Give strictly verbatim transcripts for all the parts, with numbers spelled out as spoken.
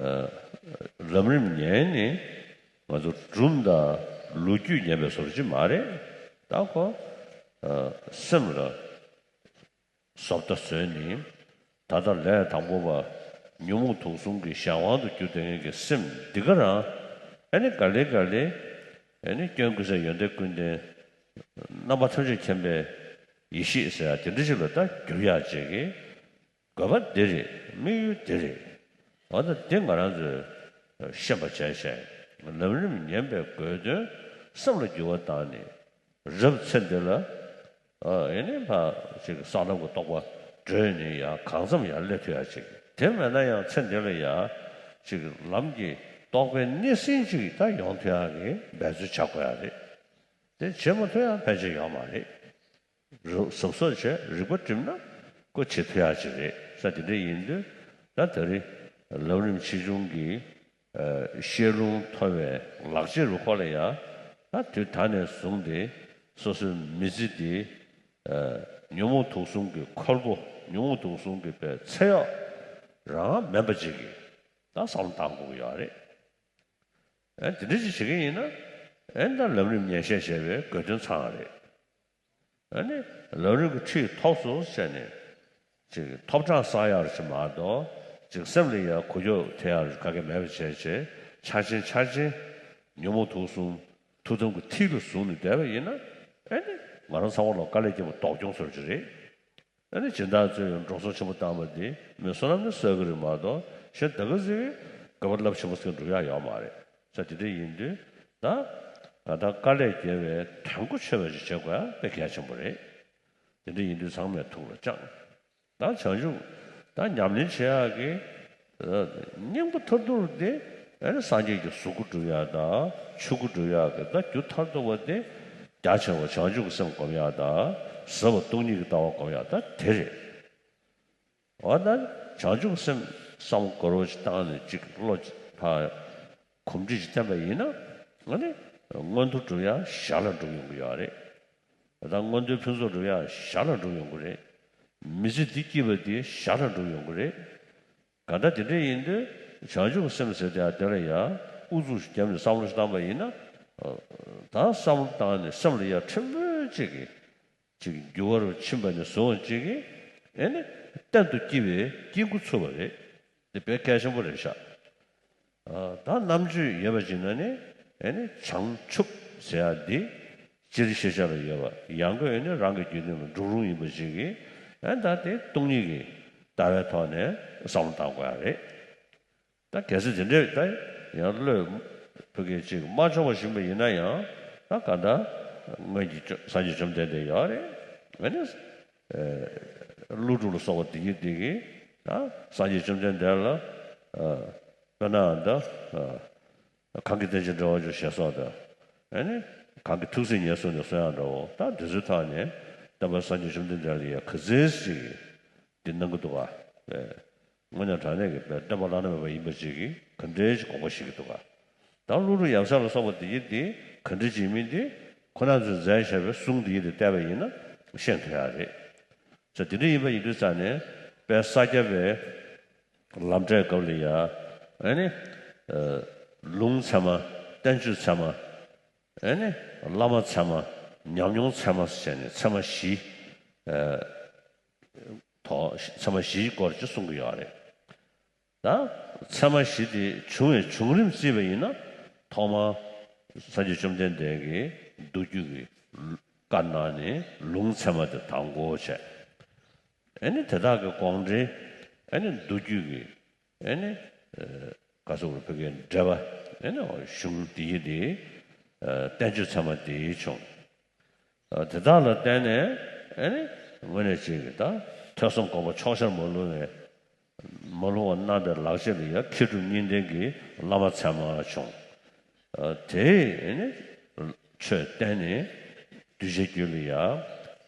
ལམ་རིམ་ཉན་ནི་ང་ཚོ་སྒྲུང་དང་ལོ་རྒྱུས་ཉན་པའི་བཟོ་འདྲ་ཅིག་མ་རེད། ད་ཁོ་སེམས་ལ་བཟོ་ལྟ་བཟོས་ནི། ད་ལྟ་ལས་དང་པོ་པ་ཉོན་མོངས་དུག་གསུམ་གྱི་གཞན་དབང་དུ་གྱུར་བསྡད་མཁན་གྱི་སེམས་འདི་ག་རང་ཨ་ནི་ག་ལེ་ག་ལེ་ཨ་ནི་སྐྱོན་ཀུན་ཟད་ཡོན་ཏན་ཀུན་ལྡན་རྣམ་པ་ཐམས་ཅད་མཁྱེན་པའི་ཡེ་ཤེས་ཟེར་ཡ་དེ་འདྲ་ཞིག་ལ་ད་འགྱུར་ཡག་ཅིག་གི་དགོས་པ་འདི་རེད། དམིགས་ཡུལ་འདི་རེད། འོ་ན་འདི་ང་རང་ཚོས་ཤེས་པ་བྱས་བྱས་ལམ་རིམ་ཉན་པའི་དགོས་དོན་སེམས་ལ་འགྱུར་བ་བཏང་ནས། རབ་ཚེ་འདི་ལ། ཨ་ཨེ་ནི་ཕ་ཅིག་གསང་ལམ་གྱི་རྟོགས་པ་བགྲོད་ནས་ཡ་གང་འཚམ་ཡར་སླེབས་ཐུབ་ཡ་ཅིག་དེ་མེད་ན་ཡང་ཚེ་འདི་ལ་ཡ་ཅིག་ལམ་གྱི་རྟོགས་པའི་སྣེ་ཟིན་ཅིག་ད་ཡོང་ཐུབ་ཡ་གི་འབད་རྩོལ་བྱ་དགོས་ཡ་རེད། དེ་བྱེད་མ་ཐུབ་ཡ་ཕན་ཆད་ཡོད་མ་རེད། རུ་གཟབ་གཟབ་བྱས་རིག་པ་བསྒྲིམས་ན་ཁོ་བྱེད་ཐུབ་ཡ་ཅིག་རེད་ས། དེ་འདྲ་ཡིན་དུས་ད་ད་རེས་ལམ་རིམ་ཆེ་ཆུང་གི་ཨ་བཤད་ལུང་མཐོ་བའི་ལག་ཆས་རུ་ཁོ་ལ་ཡ། ད་དུས་ད་ནས་བཟུང་སྟེ་སོ་སོའི་མི་ཚེ་འདི་ཨ་ཉོན་མོངས་དུག་གསུམ་གྱི་ཁོལ་པོ། ཉོན་མོངས་དུག་གསུམ་གྱི་པའི་ཚེ་གཡོག་རང་མིན་པ་ཅིག་གི་ད་བསམ་བློ་བཏང་དགོས་ཀྱི་ཡོད་རེད། ཨ་དེ་འདྲ་ཅིག་བྱེད་ཀྱི་ཡིན་ན་ཨེ་ད་ལམ་རིམ་ཉན་བཤད་བྱས་པའི་དགོས་དོན་ཚང་བ་རེད། ཨ་ནི་ལམ་རིམ་གྱི་ཁྲིད་ཐོགས་སོ་བྱས་ནས་ཅིག་ཐོབ་གྲངས་བསགས་ཡག་ཅིག་མ་གཏོགས་ཅིག་སེམས་ལ་ཡ་གུ་ཡངས་ཐེབས་ཡག་ག་གེ་མེད་པ་བྱས་བྱས་ཆགས་ཆེན་ཆགས་ཆེན་ཉོན་མོངས་དུག་གསུམ་ཐུགས་དམ་གྱི་མཐིལ་དུ་བཟུང་ནས་བསྡད་པ་ཡིན་ན་ཨ་ནི་ང་རང་ཚང་མ་ལ་དཀའ་ལས་བརྒྱབ་པ་ལྡོག་གྱོང་བཟོ་རྒྱུ་རེད། ཨ་ནི་སྦྱིན་བདག་ཚོས་འགྲོ་སོང་ཆེན་པོ་བཏང་བ་འདི་མི་བསོད་ནམས་ནི་གསོག་གི་རེད་མ་གཏོགས་གཞན་ད་ག་ཟེ་གི་དགེ་བ་རླབས་ཆེན་པོ་ཟེར་འགྲོ་ཡག་ཡོད་མ་རེད་ས། དེ་འདྲ་ཡིན་དུས་ད་ང་ད་དཀའ་ལས་བརྒྱབ་པའི་དོན་གོ་ཆོད་པ་ཞིག་བྱེད་དགོས་ཡ་དཔེ་གལ་ཆེན་པོ་རེད། དེ་འདྲ་ཡིན་དུས་ཚང་མས་ཐུགས་ལ་བཅངས། ད་བྱང་ཆུབ་ད་ཉམས་ལེན་བྱེད་ཡག་གི་སྙིང་པོ་ཐར་ཐུབ་དེ་ཨ་ནི་སངས་རྒྱས་ཀྱི་གཟུགས་སྐུ་འགྲུབ་ཡག་དང་ཆོས་སྐུ་འགྲུབ་ཡག་གི་ད་རྒྱུ་མཐར་ཐུག་པ་དེ་རྒྱ་ཆེ་བ་བྱང་ཆུབ་ཀྱི་སེམས་སྒོམ་ཡག་དང་ཟབ་པ་སྟོང་ཉིད་ཀྱི་ལྟ་བ་སྒོམ་ཡག་ད་དེ་རེད། འོ་ན་བྱང་ཆུབ་སེམས་བསམ་བློ་འཁོར་བ་ཞིག་བཏང་ནས་ཅིག་བློ་ཕར་གོམས་འདྲིས་ཤིག་བསྟེན་པ་ཡིན་ན་ཨ་ནི་མངོན་མཐོ་འགྲུབ་ཡག་ཞར་ལ་འགྲུབ་ཡོང་གི་ཡོད་རེད། ད་མངོན་མཐོའི་ཕུན་ཚོགས་འགྲུབ་ཡག་ཞར་ལ་འགྲུབ་ཡོང་གི་རེད། མི་ཚེ་འདི་སྐྱིད་པ་འདི་ཞར་ལ་འགྲུབ་ཡོང་གི་རེད། གང་ལྟར་དེ་འདྲ་ཡིན་དུས་བྱང་ཆུབ་སེམས་ཟེར་དེ་དེ་ལ་ཡང་ཨུ་ཚུགས་ཤིག་བརྒྱབ་ནས་བསམ་བློ་ཞིག་བཏང་པ་ཡིན་ན། ད་བསམ་བློ་བཏང་ནས་སེམས་ལ་ཡང་ཕྲན་བུ་ཅིག་གི་ཅིག་འགྱུར་བ་རུ་ཕྱིན་པ་ནས་བཟུང་ཅིག་གི་ཨེ་ནི་གཏན་དུ་སྐྱིད་པའི་སྐྱིད་འགོ་ཚུགས་པ་རེད། དེ་དཔེ་གལ་ཆེན་པོ་རེད་ཤག་ཨ་ད་རྣམ་དཔྱོད་ཡོད་པ་ཅིག་ན་ནི་ཨེ་ནི་བྱང་ཆུབ་ཟེར་ཡ་འདི་སྤྱིར་ཤེས་བྱ་ལ་ཡོད་པ་ཡང་སྒོས་ཨེ་ནི་རང་གི་རྒྱུད་ལ་འགྲོ་རུང་ཡིན་པ་ཅིག་གིས་ཨེ་ད་དེ་སྟོང་ཉིད་ཀྱི་ལྟ་བའི་ཐོག་ནས་བསམ་བློ་བཏང་དགོས་ཡ་རེད། ད་གལ་སྲིད་དེ་འདྲའི་ད་ཡང་བློས་ཕུག་གི་ཅིག་མ་ཆོག་པ་ཞིག་ཡིན་ན་ཡང་ད་ག་ད་སྔོན་གྱི་སངས་རྒྱས་བཅོམ་ལྡན་འདས་ཡོད་རེད། ཨེ་ནི། ཀླུ་སྒྲུབ་ལ་སོགས་པ་འདི་གི་འདི་གི་ད་སངས་རྒྱས་བཅོམ་ལྡན་འདས་ལ་དཔེར་ན་ད་གང་གི་རྟེན་ཅིང་འབྲེལ་བར་འབྱུང་ཞེས་སོགས་དང་ཨ་ནི་གང་གི་ཐུགས་སྲས་ཉེར་བཟུང་ནས་གསུང་ཡག་འདྲ་བོ་ད་འདི་ཚོའི་ཐོག་ནས་སྟོན་པ་སངས་རྒྱས་བཅོམ་ལྡན་འདས་ལ་ཡང་ག་ཚོད་ཅིག་འདི་གནང་གི་འདུག་ག་དངོས་གནས་དྲང་གནས་ཀྱི་བསྟན་པ་བླ་ན་མེད་པ་ཡིན་པ་ཅིག་གིས་ག་འདྲའི་ཅིག་དགོངས་པ་བཞེས་ཀྱི་འདུག་ག་ད་ཀླུ་སྒྲུབ་ཡབ་སྲས་ལ་སོགས་པ་འདི་གི་འདི་ག་འདྲ་ཅིག་མིན་འདི་ཁོ་རང་ཚོས་མཛད་བཞག་པའི་གསུང་འདི་གི་འདི་བལྟས་པ་ཡིན་ན་ཤེས་ཐུབ་ཡག་རེད། ས་དེ་འདྲ་ཡིན་པ་ཡིན་དུས་ཙང་ནས་དཔལ་ས་སྐྱ་པའི་ལམ་འབྲས་སྐབས་ལ་ཡ་ཨ་ནི་ལུང་ཚད་མ་བསྟན་བཅོས་ཚད་མ་ཨ་ནི་བླ་མ་ཚད་མ་ཉམས་མྱོང་ཚད་མ་ཟེར་ནས་ཚད་མ་བཞི་ཐོག་ཚད་མ་བཞིའི་སྐོར་ཅིག་གསུང་གི་ཡོད་རེད། ད་ཚད་མ་བཞི་དེ་བྱུང་བའི་བྱུང་རིམ་བརྩིས་པ་ཡིན་ན་ཐོག་མར་སངས་རྒྱས་བཅོམ་ལྡན་འདས་ཀྱིས་མདོ་རྒྱུད་ཀྱི་བཀའ་གནང་ནས་ལུང་ཚད་མ་དེ་དང་པོ་བྱས། ཨེ་ནི་དེ་དག་གི་དགོངས་འགྲེལ་ཨེ་ནི་མདོ་རྒྱུད་ཀྱི་ཨེ་ནི་ག་སོགས་རུ་ཕ་གིའི་འགྲེལ་པ་ཨེ་ནི་གཞུང་འདི་ཡི་དེ་བསྟན་བཅོས་ཚད་མ་དེ་བྱུང་། དེ་དག་ལ་བརྟེན་ནས་ཨེ་ནི་དངོས་གནས་ཅིག་གི་ད་ཐོས་བསམ་སྒོམ་པ་ཕྱོགས་ཆར་མ་ལྷུང་བའི་མ་ལྷུང་བ་རྣམ་པའི་ལག་རྗེས་ལ་ཡང་མཁས་གྲུབ་གཉིས་ལྡན་གྱི་བླ་མ་ཚད་མ་བྱུང་། དེས་ཨེ་ནི་ཆོས་བསྟན་ནས་གདུལ་བྱའི་རྒྱུད་ལ་ཡང་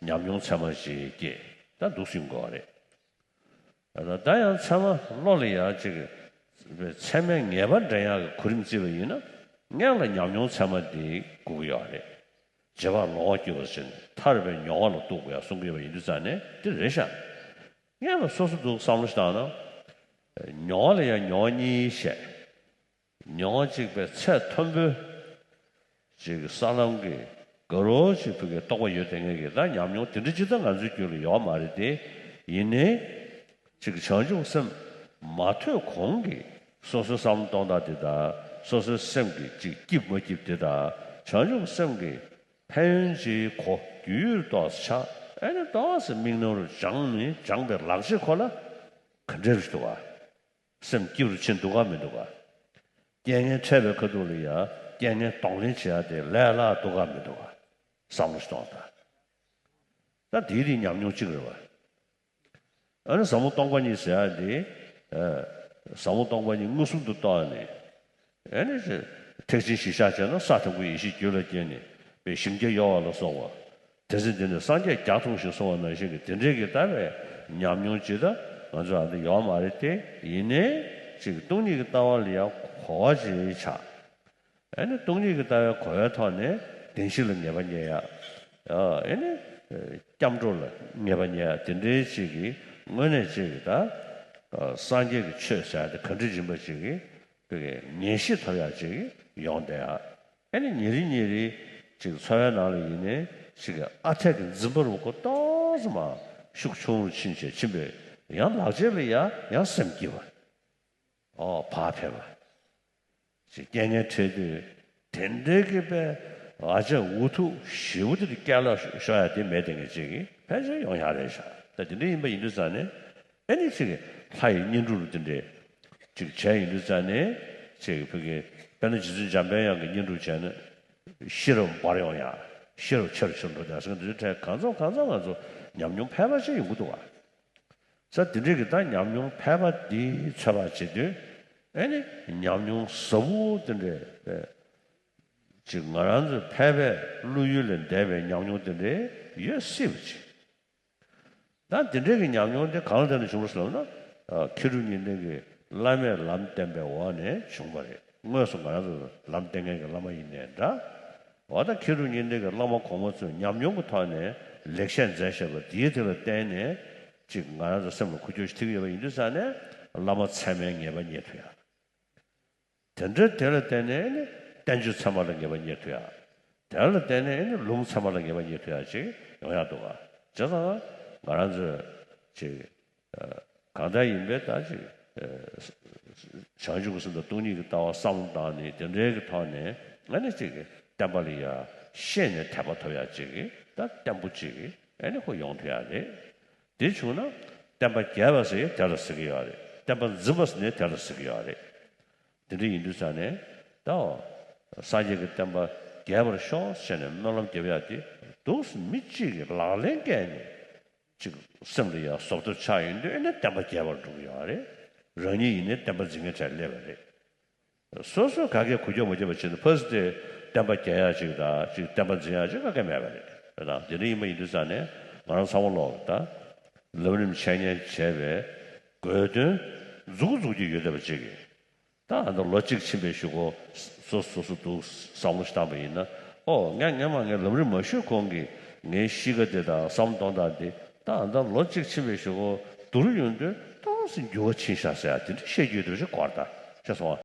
ཉམས་མྱོང་ཚད་མ་ཞིག་སྐྱེས། ད་འདུག་སེ་ཡོང་དགོས་པ་རེད། ད་ཡང་ཚད་མ་བློ་ལ་ཡང་ཅིག་ཚད་མས་ངེས་པ་འདྲེན་ཡག་གི་གོ་རིམ་བརྩིས་པ་ཡིན་ན་སྔོན་ལ་ཉམས་མྱོང་ཚད་མ་དེ་དགོས་ཀྱི་ཡོད་རེད། རྗེས་དཔག་ལོག་པར་སྐྱེ་བ་ཟེར་ནས་ཐར་པའི་མྱོང་བ་ལ་གཏུག་དགོས་ཡག་གསུང་གི་ཡོད་པ་ཡིན་དུས་ཙང་ནས་དེ་རེད་ཤག་སྔོན་ལ་སོ་སོ་འདུག་བསམ་བློ་ཞིག་བཏང་ན། མྱོང་བ་ལ་ཡང་མྱོང་བ་གཉིས་བཤད། མྱོང་བ་གཅིག་པའི་ཚད་མཐོན་པོའི་ཅིག་ས་ལམ་གྱི་དགའ་རོགས་ཅིག་ཕུག་གི་རྟོགས་པ་ཡོད་དེ་ངེས་ཀྱི་ད་ཉམས་མྱོང་དེ་འདྲ་ཅི་ལྟར་ང་ཚོའི་རྒྱུད་ལ་ཡོད་མ་རེད་དེ། ཡིན་ནའི་ཅིག་བྱང་ཆུབ་སེམས་མ་ཐོས་གོང་གི་སོ་སོའི་བསམ་བློ་གཏོང་སྟངས་དེ་དང་སོ་སོའི་སེམས་ཀྱི་ཅིག་སྐྱིབས་མ་སྐྱིབས་དེ་དང་བྱང་ཆུབ་སེམས་ཀྱི་ཕན་ཡོན་གྱི་གོ་རྒྱུས་ཡོད་ཏོག་ཙམ་ཆགས། ཨེ་ནི་ཏོག་ཙམ་མིག་ནང་རུ་སྦྱངས་ནས་སྦྱངས་པའི་ལག་རྗེས་ཁོ་ལ་ག་འདྲ་རེད་འདུག་ག། སེམས་སྐྱིད་རུ་ཕྱིན་འདུག་ག་མི་འདུག་ག། རྐྱེན་ངན་འཕྲད་པའི་ཁ་ཐུག་ལ་ཡང་རྐྱེན་ངན་གདོང་ལེན་བྱེད་ཡ་དེ་ལས་སླ་འདུག་ག་མི་འདུག་ག། བསམ་བློ་ཞིག་གཏོང་དང་། ད་དེའི་རིགས་ཉམས་མྱོང་གཅིག་རེད་བ། ཨ་ནི་ཟབ་མོ་སྟོང་པ་ཉིད་ཟེར་ཡ་དེ། ཨ། ཟབ་མོ་སྟོང་པ་ཉིད་མངོན་སུམ་དུ་རྟོགས་ནས། ཨ་ནི་ཅི། ཐེག་ཆེན་གཞིར་བཞག་བྱས་ན་ས་དང་པོའི་ཡེ་ཤེས་རྒྱུད་ལ་སྐྱེས་ནས་པའི་ཞིང་སྐྱེས་གཡོ་བ་ལ་སོགས་པ། དེ་ཚེ་འདི་ནས་སངས་རྒྱས་བརྒྱ་མཐོང་ཞིང་གསུངས་པ་ནང་བཞིན་གྱི་དེ་འདྲའི་གི་ལྟ་བའི་ཉམས་མྱོང་ཇི་ལྟར་ང་ཚོ་ཨ་འདི་ཡོད་མ་རེད་དེ། ཡིན་ནའི་ཅིག་སྟོང་ཉིད་ཀྱི་ལྟ་བ་ལ་ཡང་གོ་བ་ཅིག་ཆགས། ཨ་ནི་སྟོང་ཉིད་ཀྱི་ལྟ་བའི་གོ་བའི་ཐོག་ནས་བདེན་བཞི་ལ་ངེས་པ་རྙེད་ཡ། ཨ་ནི་སྐྱབས་འགྲོ་ལ་ངེས་པ་རྙེད་ཡ་དེ་འདྲའི་ཅིག་གི་དངོས་གནས་ཅིག་གི་ད་སངས་རྒྱས་ཀྱི་ཆོས་ཟེར་ཡ་དེ་ག་འདྲ་ཡིན་པ་ཅིག་གི་ངེས་ཤེས་ཐོབ་ཡ་ཅིག་ཡོང་བསྡད་ཡ། ཨ་ནི་ཉིན་རེ་ཉིན་རེ་ཅིག་འཚོ་བའི་ནང་ལ་ཡིན་ནའི་ཅིག་གི་ཨ་འཐས་ཀྱི་འཛིན་པ་རུ་ཁོ་ཏོག་ཙམ་མ་ཤུགས་ཆུང་རུ་ཕྱིན་བྱས་ཕྱིན་པས་ཡང་ལག་རྗེས་ལ་ཡ་ཡང་སེམས་སྐྱིད་པ། ཨོ་བག་ཕེབས་པ། ཅིག་རྐྱེན་ངན་འཕྲད་དུས་དེ་འདྲའི་གི་པའི་ཨ་ཅག་འུ་ཐུག་ཞེ་པོ་དེ་སྐྱ་ལ་ཤོར་ཡ་དེ་མེད་དེ་ངས་ཅིག་གི་ཕལ་ཆེར་ཡོང་ཡ་རེད་ཤག། ད་དེ་འདྲ་ཡིན་པ་ཡིན་དུས་ཙང་ནས་ཨ་ནི་ཅིག་གི་ལྷ་ཡི་བསྙེན་སྒྲུབ་རུ་དེ་འདྲའི་ཅིག་བྱས་ཡིན་དུས་ཙང་ནས་ཅིག་ཕ་གི་དཔེར་ན་རྗེ་བཙུན་འཇམ་པའི་དབྱངས་ཀྱི་བསྙེན་སྒྲུབ་བྱས་ན་ཤེས་རབ་འབར་ཡོང་ཡ། ཤེས་རབ་ཆེ་རུ་ཆེ་རུ་འགྲོ་ཡ་ཟེར་མཁན་དེ་ཚོའི་གྲས་གང་འཚམ་གང་འཚམ་ང་ཚོ་ཉམས་མྱོང་ཕལ་པ་ཅིག་ཡོང་གི་འདུག་བ། ས་དེ་འདྲའི་གི་ད་ཉམས་མྱོང་ཕལ་པ་འདི་ཚོད་དཔག་བྱེད་དུས་ཨེ་ནི་ཉམས་མྱོང་ཟབ་པོ་དེ་འདྲའི་ཅིག་ང་རང་ཚོའི་ཕལ་པའི་བློ་ཡུལ་ལས་འདས་པའི་ཉམས་མྱོང་དེ་འདྲའི་ཡོད་སྲིད་པ་ཅིག། ད་དེ་འདྲའི་གི་ཉམས་མྱོང་དེ་གང་ལ་བརྟེན་ནས་བྱུང་བ་ཟེར་ན། མཁས་གྲུབ་གཉིས་ལྡན་གྱི་བླ་མས་ལམ་བསྟན་པའི་འོག་ནས་བྱུང་བ་རེད། དངོས་སུ་ང་རང་ཚོ་ལམ་བསྟན་མཁན་གྱི་བླ་མ་ཡིན་ནའི་འདྲ། འོ་ད་མཁས་གྲུབ་གཉིས་ལྡན་གྱི་བླ་མ་གོང་མ་ཚོས་ཉམས་མྱོང་གི་ཐོག་ནས་ལེགས་བཤད་མཛད་བཞག་པ་དེའི་དེ་ལ་བརྟེན་ནས་ཅིག་ང་རང་ཚོ་སེམས་ལ་འཁོར་རྒྱུག་ཞིག་ཐེབས་ཡོད་པ་ཡིན་དུས་ཙང་ནས་བླ་མ་ཚད་མའི་ངེས་པ་རྙེད་ཐུབ་ཡ། དེ་འདྲ་དེ་ལ་བརྟེན་ནས་ནི་བསྟན་བཅོས་ཚད་མ་ལ་ངེས་པ་རྙེད་ཐུབ་ཡ། དེ་ལ་བརྟེན་ནས་ནི་ལུང་ཚད་མ་ལ་ངེས་པ་རྙེད་ཐུབ་ཡ་ཅིག་ཡོང་ཡ་འདུག་ག། བྱས་ཙང་ང་རང་ཚོས་ཅིག་གང་ལྟར་ཡིན་པའི་ད་ཅིག་བྱང་ཆུབ་ཀྱི་སེམས་དང་སྟོང་ཉིད་ཀྱི་ལྟ་བ་བསམ་བློ་བཏང་ནས་དེ་འདྲའི་གི་ཐོག་ནས་ཨ་ནི་ཅིག་གི་བསྟན་པ་ལ་ཡ་ཤེས་ནས་དད་པ་ཐོབ་ཡ་ཅིག་གི་ད་བརྟན་པོ་ཅིག་གི་ཨ་ནི་ཁོ་ཡོང་ཐུབ་ཡ་རེད། དེ་བྱུང་ན་བསྟན་པ་རྒྱས་པ་ཟེར་དེ་ལ་ཟེར་གི་ཡོད་རེད། བསྟན་པ་འཛིན་པ་ཟེར་ནས་དེ་ལ་ཟེར་གི་ཡོད་རེད། དེ་འདྲ་ཡིན་དུས་ཙང་ནས་ད་སངས་རྒྱས་ཀྱི་བསྟན་པ་རྒྱས་པར་ཤོག་ཟེར་ནས་སྨོན་ལམ་རྒྱབ་ཡ་དེ་འདུག་སེ་མི་གཅིག་གིས་ལག་ལེན་བཀལ་ནས་ཅིག་སེམས་ལ་ཡ་བཟོ་ལྟ་ཆགས་ཡོང་དུས་ཨེ་ནས་བསྟན་པ་རྒྱས་པར་འགྲོ་གི་ཡོད་རེད། རང་ཉིད་ཡིན་ནའི་བསྟན་པ་འཛིན་མཁན་གྲས་སླེབས་པ་རེད། སོ་སོས་ག་གེ་གུ་ཀྱོག་མ་བརྒྱབ་པ་བྱས་ན་ཕ་སི་དེ་བསྟན་པ་རྒྱས་ཡ་ཅིག་དང་ཅིག་བསྟན་པ་འཛིན་ཡ་ཅིག་ག་གེ་མེད་པ་རེད། དེ་དང་དེ་འདྲ་ཡིན་པ་ཡིན་དུས་ཙང་ནས་ང་རང་ཚང་མ་ལོག་ད་ལམ་རིམ་འཆད་ཉན་བྱས་པའི་དགོས་དོན་འཛུགས་འཛུགས་ཀྱི་ཡོད་བསྡད་པ་ཅིག་གིས། ད་ཨ་ད་ལོ་གཅིག་ཕྱིན་པའི་གཞུག་གུ་སོ་སོ་སོ་འདུག་བསམ་བློ་ཞིག་བཏང་པ་ཡིན་ན། ཨོ་ངས་སྔན་མ་ངས་ལམ་རིམ་མ་ཞུས་གོང་གི་ངའི་གཤིས་ཀ་དེ་དང་བསམ་བློ་གཏོང་སྟངས་དེ་ད་ཨ་ད་ལོ་གཅིག་ཕྱིན་པའི་གཞུག་གུ་བསྡུར་ཡོང་དུས་ཏོག་ཙམ་འགྱུར་བ་ཕྱིན་ཤག་ཟེར་ཡ་དེ་འདྲ་བཤད་རྒྱུ་ཡོད་དེ་བྱས་གོ་བ་ད་ཤེས་སོང་ཨ།